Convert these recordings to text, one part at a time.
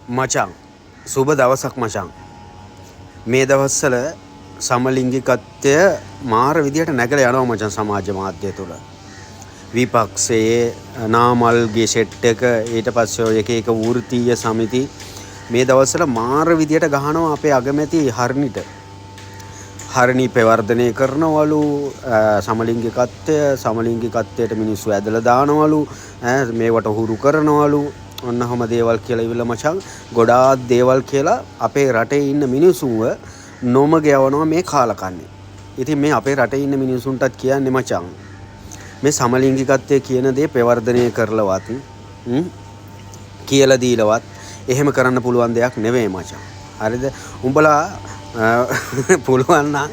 මචං සුබ දවසක් මචං. මේ දවස්වල සමලිංගිකත්වය මාර විදියට නැගලා යනවා මචං සමාජ මාධ්‍ය තුල. විපක්ෂයේ නාමල්ගේ සෙට් එක, ඊට පස්සේ ඔය එක එක වෘත්තීය සමිති මේ දවස්වල මාර විදියට ගහනවා අපේ අගමැති හර්නිට. හරිණි ප්‍රවර්ධනය කරනවලු සමලිංගිකත්වය, සමලිංගිකත්වයට මිනිස්සු ඇදලා දානවලු, මේවට හුරු කරනවලු, ඔන්න ඔහොම දේවල් කියලා ඉවිල්ලා මචං ගොඩාක් දේවල් කියලා අපේ රටේ ඉන්න මිනිසුන්ව නොමග යවනවා මේ කාලකන්ණි. ඉතින් මේ අපේ රටේ ඉන්න මිනිසුන්ටත් කියන්නේ මචං මේ සමලිංගිකත්වය කියන දේ ප්‍රවර්ධනය කරලවත් කියලා දීලවත් එහෙම කරන්න පුළුවන් දෙයක් නෙවෙයි මචං. හරිද? උඹලා පුළුවන් නම්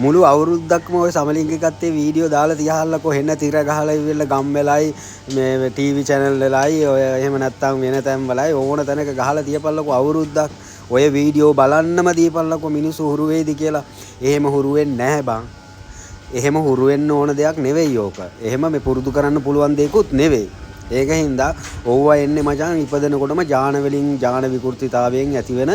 මුළු අවුරුද්දක්ම ඔය සමලිංගිකත්වයේ වීඩියෝ දාලා තියහල්ලකෝ, හෙන තිර ගහලා ඉවිල්ලා ගම් වෙලයි මේ ටීවී චැනල් වෙලයි ඔය එහෙම නැත්තම් වෙන තැන් වලයි ඕන තැනක ගහලා තියපල්ලකෝ අවුරුද්දක්. ඔය වීඩියෝ බලන්නම දීපල්ලකෝ මිනිස්සු හුරු වේද කියලා. එහෙම හුරු වෙන්නේ නැහැ බං. එහෙම හුරු වෙන්න ඕන දෙයක් නෙවෙයි ඕක. එහෙම මේ පුරුදු කරන්න පුළුවන් දෙයක්ුත් නෙවෙයි. ඒක හින්දා ඕවා එන්නේ මචං ඉපදෙනකොටම ජාන වලින්, ජාන විකෘතිතාවයෙන් ඇතිවෙන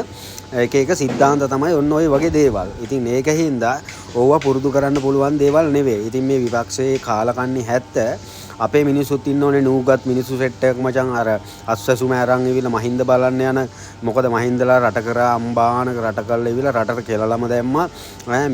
එක එක සිද්ධාන්ත තමයි ඔන්න ඔය වගේ දේවල්. ඉතින් ඒක හින්දා ඕවා පුරුදු කරන්න පුළුවන් දේවල් නෙවෙයි. ඉතින් මේ විපක්ෂයේ කාලකන්ණි 70 අපේ මිනිස්සුත් ඉන්න ඕනේ නූගත් මිනිස්සු සෙට් එකක් මචං. අර අස්වැසුම අරන් ඉවිල්ලා මහින්ද බලන්න යන, මොකද මහින්දලා රට කරා අම්බානක රට කරලා ඉවිල්ලා රටට කෙලලම දැම්මා.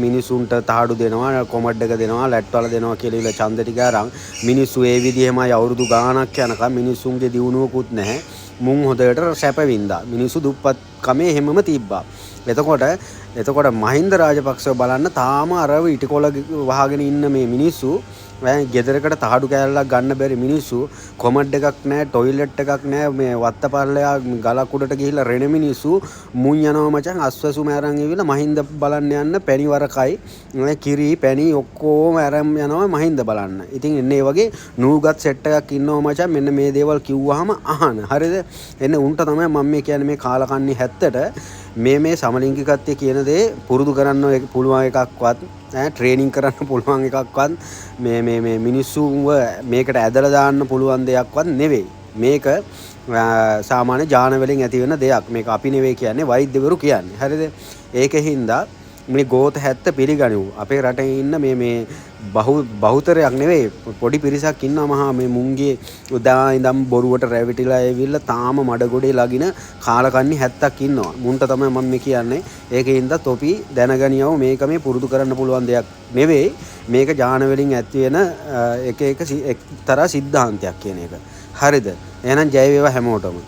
මිනිසුන්ට තහඩු දෙනවා, කොමඩ් එක දෙනවා, ලැට්වල දෙනවා කියලා ඉවිල්ලා ඡන්ද ටික අරන් මිනිස්සු ඒ විදිහෙමයි අවුරුදු ගාණක් යනකම් මිනිස්සුන්ගේ දියුණුවකුත් නැහැ. මුන් හොඳට සැප වින්දා. මිනිස්සු දුප්පත් කමේ එහෙමම තිබ්බා. එතකොට මහින්ද රාජපක්ෂව බලන්න තාම අර ඉටිකොළ වහගෙන ඉන්න මේ මිනිස්සු, ගෙදරකට තහඩු කෑල්ලක් ගන්න බැරි මිනිස්සු, කොමඩ් එකක් නැහැ, ටොයිලට් එකක් නැහැ, මේ වත්තපල්ලයා ගලක් උඩට ගිහිල්ලා රෙන මිනිස්සු මුන් යනවා මචං අස්වැසුම අරන් ඇවිල්ලා මහින්ද බලන්න යන්න පැණි වරකයි කිරි පැණි ඔක්කොම අරන් යනවා මහින්ද බලන්න. ඉතින් එන්න ඒ වගේ නූගත් සෙට් එකක් ඉන්නවා මචං මෙන්න මේ දේවල් කිව්වහම අහන. හරිද? එන්න උන්ට තමයි මම මේ කියන්නේ මේ කාලකන්ණි 70ට මේ සමලිංගිකත්වය කියන දේ පුරුදු කරන්න පුළුවන් එකක්වත්, ට්‍රේනින් කරන්න පුළුවන් එකක්වත්, මේ මේ මේ මිනිස්සුන්ව මේකට ඇදලා දාන්න පුළුවන් දෙයක්වත් නෙවෙයි. මේක සාමාන්‍ය ජාන වලින් ඇති වෙන දෙයක්. මේක අපි නෙවෙයි කියන්නේ, වෛද්‍යවරු කියන්නේ. හරිද? ඒක හින්දා මේ ගෝත 70 පිළිගනිමු. අපේ රටේ ඉන්න මේ මේ බහුතරයක් නෙවෙයි, පොඩි පිරිසක් ඉන්නවා මහා මේ මුන්ගේ උදා ඉඳන් බොරුවට රැවටිලා ඇවිල්ලා තාම මඩ ගොඩේ ලගින කාලකන්ණි 70ක් ඉන්නවා. මුන්ට තමයි මම මේ කියන්නේ. ඒක හින්දා තොපි දැනගනියව මේක මේ පුරුදු කරන්න පුළුවන් දෙයක් නෙවෙයි. මේක ජාන වලින් ඇති වෙන එක එක එක්තරා සිද්ධාන්තයක් කියන එක. හරිද? එහෙනම් ජය වේවා හැමෝටම.